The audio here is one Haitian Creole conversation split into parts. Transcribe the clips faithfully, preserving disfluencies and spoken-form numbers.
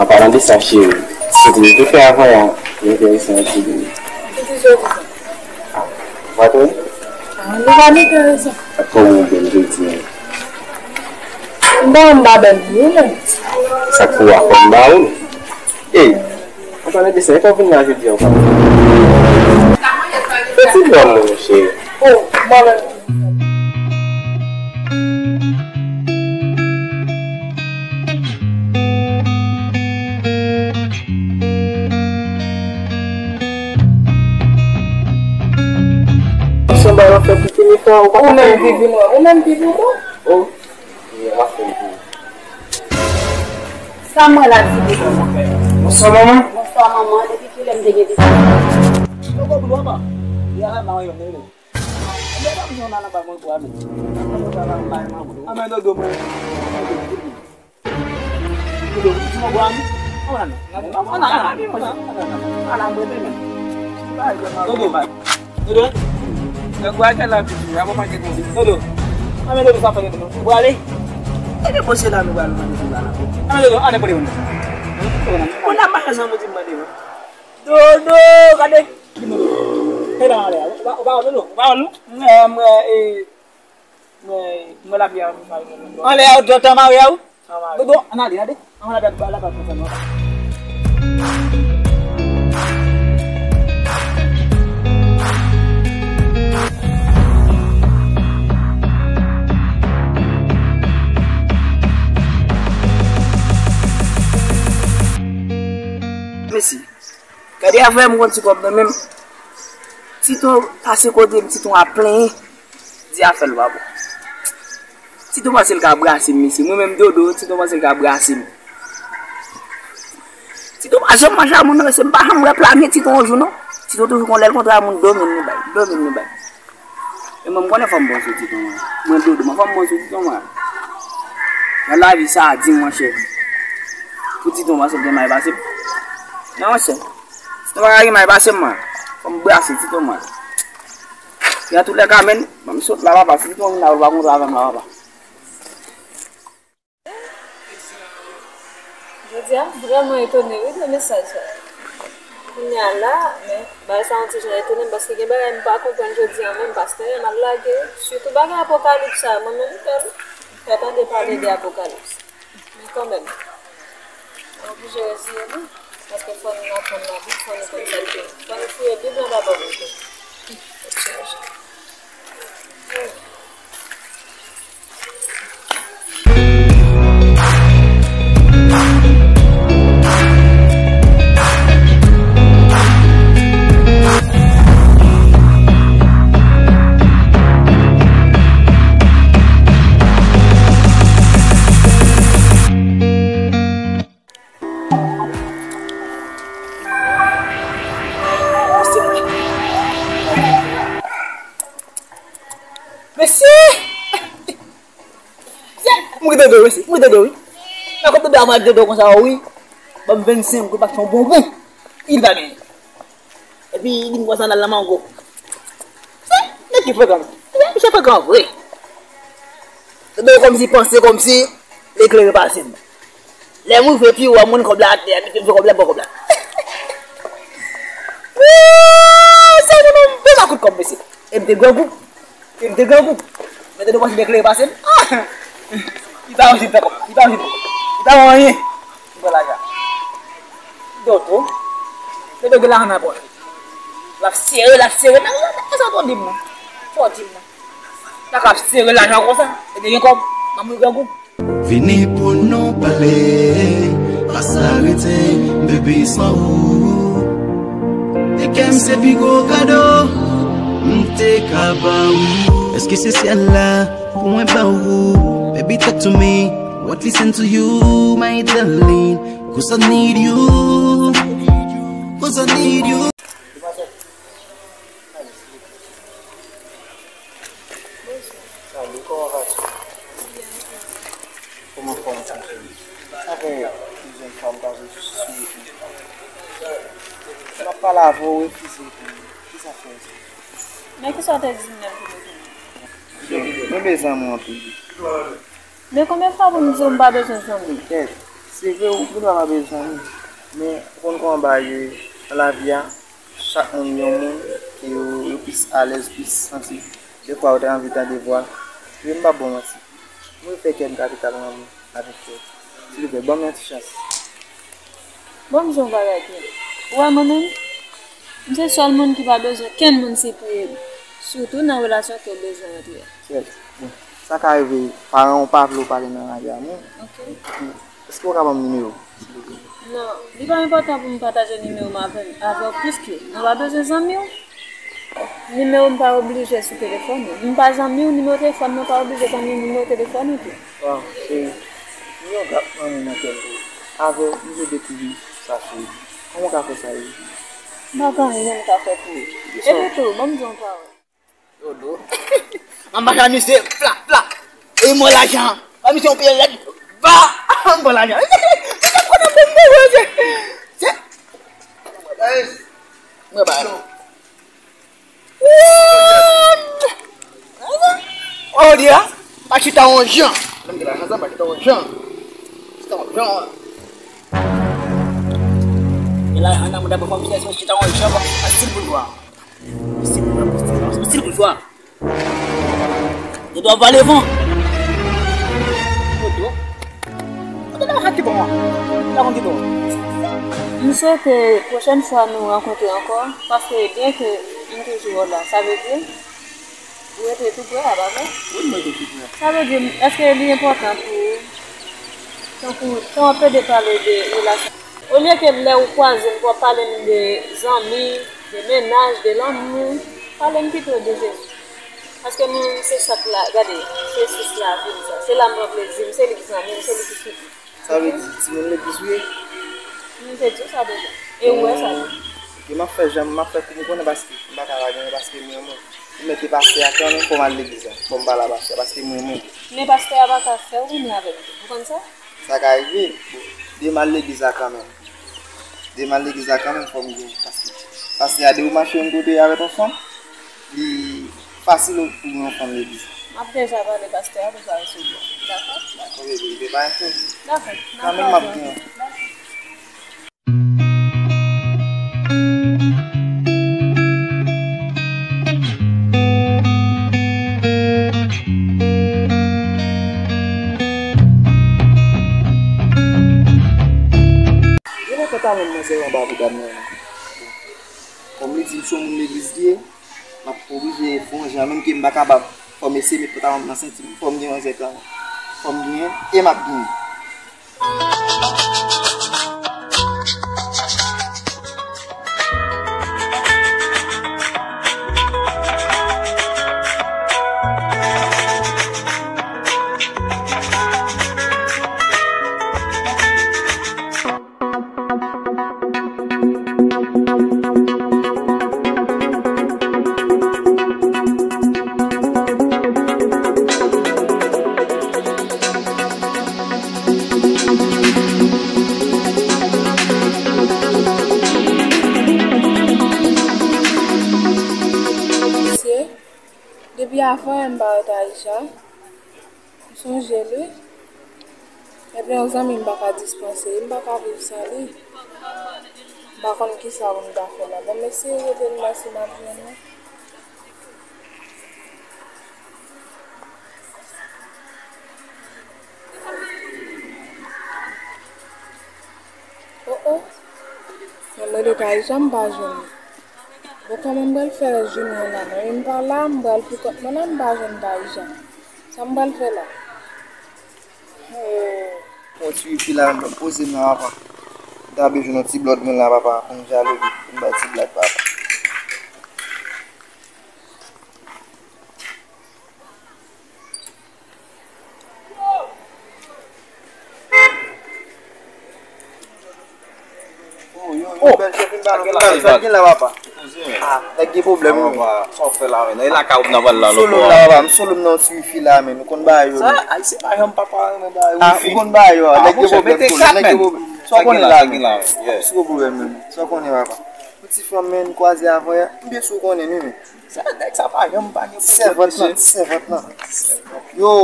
An palan de sa, cheri, se te yo te fè avan an, li enteresan anpil wi. Ki ti jodi sa? Ou pa kwè? Ah, li pa enteresan. Kòman ou bèl jodi an? M pa, m pa bèl pou ou menm. Sa k pou w a fò m ba ou? Ey, an palan de sa, e pa w vin la jodi an, ou pa. Fè ti dòm, mon cheri. Oh, m pa bèl. Son ba yo fè pipi ni fè ou pa. Ou menm pipi mwen, ou menm pipi mwen. Oh, ye, w ap fè pipi. Sa mwen la di pipi mwen. Bonswa manman. Bonswa manman, depi kilè m te gen pipi? Yo go boulwa pa. Ya la ma yo ne. Mwen pa bezwen nan anba mwen bwa men. Anba mwen bwa men. Anba dodo mwen. Dodo, ti mwen bwa men. Anba nan. Anba nan. Anba nan. Anba nan. Dodo. Dodo. Nèg bwa kè la piti, a bon manke konsi. Dodo. Anba dodo sa fè dodo. Bwa ale. E de posye la nou bwa nou mande sou la la. Anba dodo, ane pwale moun. Ou la mache san mouti mande. Dodo, gade. Kè la anlè a. Ou pa, ou pa wè nou, ou pa wè nou? Mwen, mwen, e, mwen, mwen lapli a, mwen pa wè nou. Anlè a, ou tan mare a ou? Tan mare. Dodo, ann ale, gade. Ann ale, la, la, la. Mesi. Gade afè m konn ti kòb nan men m. Titon pase kote m, Titon ap plenyen. Di afè l pa bon. Titon panse l ka brase m, mesye. Mwen menm Dodo, Titon panse l ka brase m. Titon pa janm mache a moun nan, mesye. M pa janm wè pla men Titon yon jou, non. Titon toujou konn lè l kontre a moun, domin li bay, domin li bay. E mwen, m konnen fò m bon sou Titon mwen. Mwen Dodo, mwen fò m bon sou Titon mwen. Nan lavi sa a, di m, monchè. Pou Titon, paske l gen may pase m. Non, monchè. Titon pa ka gen may pase m, mwen. Fò m brase Titon mwen. Nan tout lè ka, menn, ban m sot la, papa. Si Titon vin la, ou pa kontre avè m la, papa. Jodi a, m vrèman etone, wi, de mesaj sa. Kounye a la, men, bagay sa yon ti jan etone m, paske gen bagay m pa konprann jodi a menm, pastè, m al lage, sitou bagay apokalips sa, mwen menm m pè, m pè tande pale de apokalips. Men kanmenm, nou oblije reziye nou, paske fò nou aprann nan Bib, fò nou konn sa k fè. Fò nou fouye Bib lan dabò pou nou. Mesye! M ri dodo, mesye. M ri dodo, wi. Nan kòm dodo a mwen dodo konsa, wi. Ban m vennsenk goud, pa t yon bonbon. Li pa genyen. Epi, li m konsa nan la mango. Se nèg ki frekan. Ebyen, misye frekan vre. Dodo kòmsi panse, kòmsi, li klere pase m. Lè m rive pi wo a, m konn kòb la atè a, misye m fè kòb la, m pran kòb la. Wouy, sa se yon bèl kout kòb, mesye. E m te grangou. E m te grangou. Men te depanse de klere pase m. Ah! Li pa anyen fè kòb la. Li pa anyen fè kòb. Li pa anyen. M pran lajan. Dodo. Dodo gen lajan nan pòch. L ap sere, l ap sere. Nan, nan, nan, sa w di m nan. Sa w di m nan. Sa k ap sere lajan konsa. E te gen kòb. Manman grangou. Vini pou nou pale, pa sa rete, baby, san ou. E kè m se pi gwo kado m te ka ba ou. Èske se syèl la pou mwen ba ou? Baby, talk to me, what listen to you, my darling? 'Cause I need you, 'cause I need you. Salut, kòman vas-tu? Kòman fòm ou, cheri? Sa fè plizyè fwa m pa jwenn sou ou. M ap pale avè w, ou refize epi kisa fè w sa? Men kisa w te di m menm pou nou tounen? Mwen bezwen zanmi anpil. Men konbyen fwa pou m di w m pa bezwen zanmi? Kèt. Se vre, ou gen dwa pa bezwen zanmi, men ou konn kòman bagay yo ye nan lavi a, chak moun gen yon moun ke yo, yo plis alèz, plis santi. Defwa, ou ta anvi tande vwa l. Men m p ap ba w manti. Mwen fè kè m kapital ann avèk kè w. Silvouplè, ban m yon ti chans. Ban m di w yon bagay, Pierre. Ou wè mwen menm, m se sèl moun ki pa bezwen kenn moun sipriye m, sitou nan relasyon ke w bezwen antre a. Kèt, bon, sa ka rive, paran w pa vle w pale nan lari a, men Ok. Èske w ka ban m nimewo w, silvouplè? Non, li pa enpòtan pou m pataje nimewo m avè, avè w, piske mwen pa bezwen zanmi w. Nimewo m pa oblije sou telefòn ou. M pa zanmi w, nimewo telefòn mwen pa oblije zanmi nimewo telefòn ou tou. Waw, cheri, m gen yon grenn lanmou nan kè m pou ou. Avè w, m vle dekouvri sa, cheri. Kòman w ka fè sa rive? M pa gen anyen m ka fè pou ou. Epi tou, ban m di w yon pawòl. Dodo. Manman ka misye, fla, fla. E mwen lajan. Ba misye yon pye lèd. Ba, mwen lajan. Misye konnen bon mwen, se, se. Mwen ba. Oh, dia. Pa chita yon jan. Menm ki lajan sa, pa chita yon jan. Chita yon jan. E lajan nan mwen dapre fòm se chita yon jan, pa stil boujwa. Stil boujwa, stil boujwa. Dodo ap vale van. Dodo. Dodo la ki bon. La bon ki bon. M swete pwochèn fwa nou rankontre ankò, paske byen ke m toujou wè w la, sa vle di ou rete tou prè a, pa vre? Wi, m rete tou prè. Sa vle di, èske li enpòtan pou ou? Tankou, tan w ap plede pale de relasyon. Olye ke lè ou kwaze m, pou w ap pale m de zanmi, de mennaj, de lanmou, pale m pito de Jezi. Paske mwen, se sa k la, gade, se sous lavi m sa. Se la m pran plezi m, se li ki zanmi m, se li ki tout. Sa vle di, timoun legliz ou ye? M te di w sa deja. E ou wè sa tou. Ok, m ap fè jan, m ap fè kou m konnen paske m pa ka pa genyen paske m renmen w. Ou mete pastè a kanmenm, fò m al legliz la. Fò m pale a pastè a, paske m renmen l. Men pastè a pa ka fè w renmen avè m tou. Ou konn sa? Sa ka rive. Bon, de m al legliz la kanmenm. De m al legliz la kanmenm, fò m gen. Paske pastè a de ou mache yon kote avèk yon fanm, li fasil pou yon fanm legliz la. M ap deja pale pastè a pou l pa resevwa. Dakò? Dakò, bebe, bebe, pa enkyete. Dakò. Kanmenm m ap gen. Dakò. Genlè pantalon m nan se anba boudam nan. Kòm li di m se yon moun legliz li ye, m ap oblije fè yon jan, menm ke m pa kapab, fò m eseye met pantalon m nan senti m, fò m gen yon zèk an, fò m genyen, e m ap genyen. Mesye, depi avan yè m pa wè Taïsha, m sonje l wi. Ebyen, yon zanmi m pa ka dispanse li, m pa ka viv san li. M pa konn kisa pou m ta fè la. Bon, m eseye rele l, m wè si m ap jwenn li. Oh, oh. Mwen rele Taïsha, m pa jwenn li. Bon, kòman m pral fè jounen an la? Mwen menm m pa la, m pral pou kont mwen la, m pa jwenn Taïsha. Sa m pral fè la? Oh. Yon ti wifi la, poze m la, papa. M ta bezwen yon ti blòd mwen la, papa, pou m djaloge, pou m bay ti blag, papa. Oh, yo, yo, bèl chèf, vin ba nou pale. Sa k gen la, papa? Ah, nèg gen pwoblèm, wi. Sa w fè la, men? E lakay ou m nan pral la, lòt bò a. M solo m la, papa. M solo m nan yon ti wifi la, men. Ou konn bagay yo, men. Sa, Ayisyen pa janm pa renmen bagay wifi. Ah, ou konn bagay yo. Nèg gen pwoblèm, solo. Nèg gen pwoblèm. Sa w konnen la, men. Sa w konnen, papa. Yon ti fanm, men, n kwaze avan yè. M byen si w konnen, wi, men. Sa, nèg sa pa janm pa gen pwoblèm, mesye. Sèvant lan, ti sèvant lan. Yo!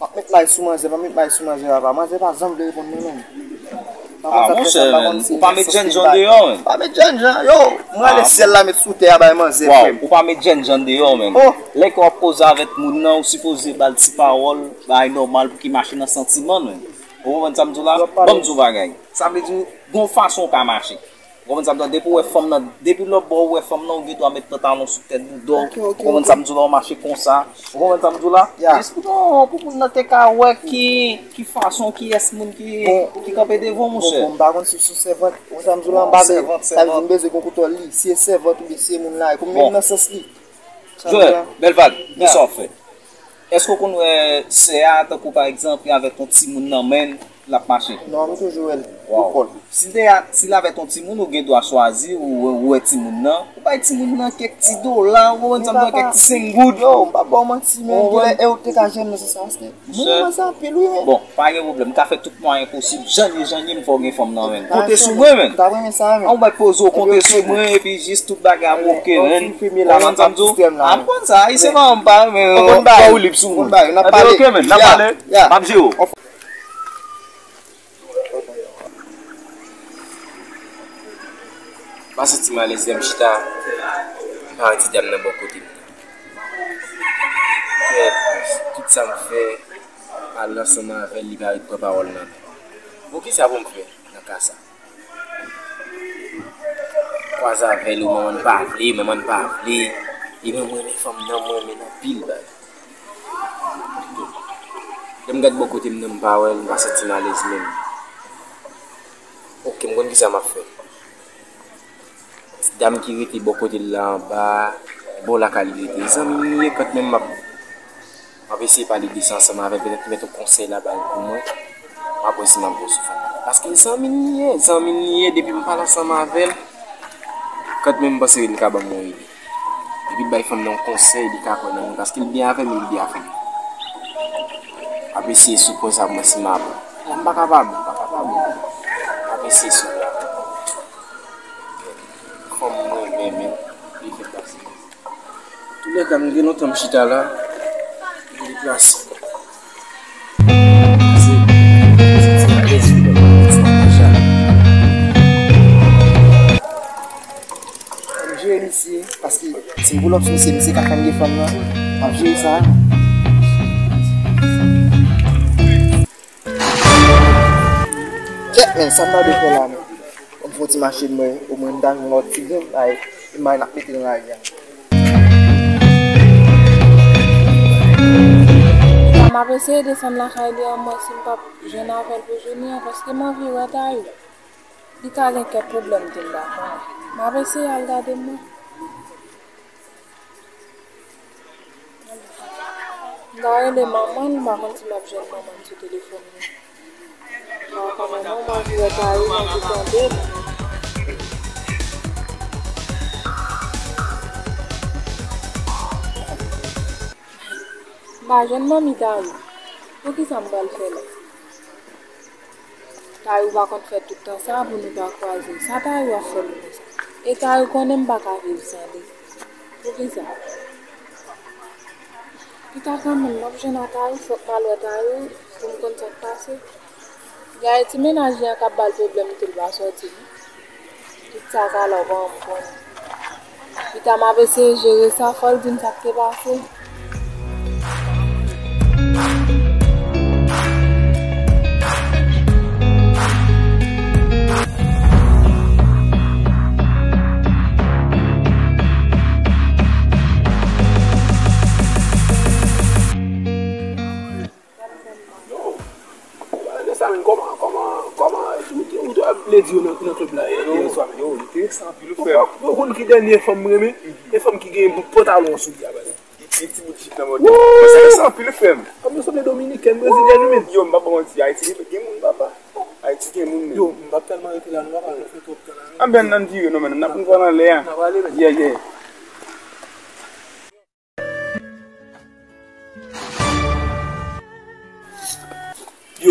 Pa met may sou manzè, pa met may sou manzè, papa. Manzè pa janm vle reponn mwen menm. Ah, monchè, men, ou pa met jènjan deyò, men. Pa met jènjan, yo. Mwen ale syèl la met sou tè a bay manzè, frè m. Ou pa met jènjan deyò, men. Oh. Lè ke w ap koze avèk moun nan, ou sipoze ba l ti pawòl, bagay nòmal pou ki mache nan santiman l, men. Ou konprann sa m di w la? Ban m di w bagay. Sa vle di, gon fason w ka mache. Ou konprann sa m di w la? Depi w wè fanm nan, depi lòt bò ou wè fanm nan, ou gen dwa met pantalon sou tèt bouda w. Ou konprann sa m di w la? Ou mache konsa. Ou konprann sa m di w la? Jis pou non, pou moun nan te ka wè ki, ki fason, kiyès moun ki, ki kanpe devan w, monchè. Bon, m pa konn si se sèvant. Ou konprann sa m di w la? M pa vle, sa vle di m bezwen gon koutèl li. Si se sèvant oubyen si se moun la, e kòm menm nan sans li. Joel, bèl vag, men sa w ap fè. Èske w konn wè sè a, tankou pa egzanp, li avèk yon timoun nan men l, l ap mache? Non, m toujou wè l. Waw. Si te a, si l avèk yon timoun, ou gen dwa chwazi, ou, ou wè timoun nan, ou bay timoun nan kèk ti dola, ou konprann sa m di w, kèk ti senk goud. Yo, m p ap ba w manti, men genlè e ou te ka jwenn nan sans sa, paske mwen renmen sa anpil, wi, men. Bon, pa gen pwoblèm, m ka fè tout mwayen posib, jan ye, jan ye, m fè w gen fanm nan, men. Konte sou mwen, men. M t ap renmen sa, men. An, ou bay poze w, konte sou mwen, epi jis tout bagay ap oke, men. Ou konprann sa m di w? A, m konn sa, Ayisyen pa renmen, men, ou konn bay. Ou lib sou mwen. Epi oke, men, n ap pale. M ap jere w. M pa santi m alèz lè m chita, m pa wè ti dam nan bò kote m nan. Kè, tout sa m fè, pale ansanm avè l, li pa ret pran pawòl nan men. Bon, kisa pou m fè nan ka sa? Kwaze avè l, ou manman n pa vle, manman n pa vle. E mwen, mwen renmen fanm nan, mwen renmen l anpil, bay. Lè m gad bò kote m nan, m pa wè l, m pa santi m alèz menm. Oke, m konn kisa m ap fè. Ti dam ki rete bò kote l la anba, bò lakay li rete. Zanmi m li ye, kantmenm m ap, m ap eseye pale de sa ansanm avè l, petèt li mèt yon konsèy la ba l pou mwen. M ap wè si m ap bon sou fanm nan. Paske zanmi m li ye, zanmi m li ye, depi m pale ansanm avè l, kantmenm m panse li ka ban m yon ide. Epi l bay fanm nan yon konsèy, li ka kwè nan mwen, paske l byen avè m, li byen avè m. M ap eseye sou pwen sa pou mwen si m ap bon. La m pa ka pa bon, m pa ka pa bon. M ap eseye sou pwen. Fanm mwen renmen, men li fè pase. Toulèka, m gen lontan m chita la, m deplase. M ap jere misye, paske si m pull up sou misye, misye ka fè m gen fanm nan. M ap jere sa. Kèt, men, sa m ta dwe fè la, men? Fò m fè yon ti mache, mwen, omwen m ta jwenn lòt ti grenn, ay, m bay n ap mete nan lari a. M ap eseye desann lakay li an, mwen, si m p ap jwenn avè l pou jounen an, paske m anvi wè Tayou. Li ka gen kèk pwoblèm tou, m pa konnen. M ap eseye al gade mwen. M ta rele manman l, m pa konn si m ap jwenn manman l sou telefòn nan. M pa konnen non, m anvi wè Tayou, m anvi tande l. M pa jwenn manmi Tayou. Poukisa m pral fè la? Tayou pa konn fè tout tan sa pou nou pa kwaze. Sa Tayou ap fè m konsa? E Tayou konnen m pa ka viv san li. Poukisa? Pita kanmenm, m ap jwenn a Tayou, fòk m al wè Tayou pou m konn sa k pase. Gaye ti mennaj li an k ap ba l pwoblèm tou, l pa sòti non. Tout sa ka la, ou pa janm konnen. Pita m ap eseye jere sa, fò l di m sa k te pase. Yo, pale de sa, men, kòman, kòman, kòman, ou te, ou te ap ledi yo nan, nan klèb la, yè, yè swa, men? Yo, li te enteresan anpil, frè m. Ou, ou konn ki dènye fanm m renmen? E fanm ki gen bout pantalon sou li a, baz. E, e ti bout jip nan bòt li. Wouy! Sa enteresan anpil, frè m. Fanm yo sanble dominikèn, brezilyèn, wi, men. Yo, m p ap ba w manti, Ayiti gen, gen moun, papa. Ayiti gen moun, men. Yo, m p ap tèlman rete la, nou pa pral fè twòp tan la, non. Anben, ann vire, non, men, n ap pran anlè a. N ap ale, men. Yeah, yeah. Yo,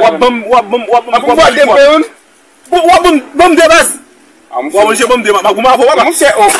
W ap ban m, w ap ban m, w ap ban m, w ap ban m de, w ap ban m de baz. W ap manje ban m de, ma goumen avè w, papa. Monchè, oh.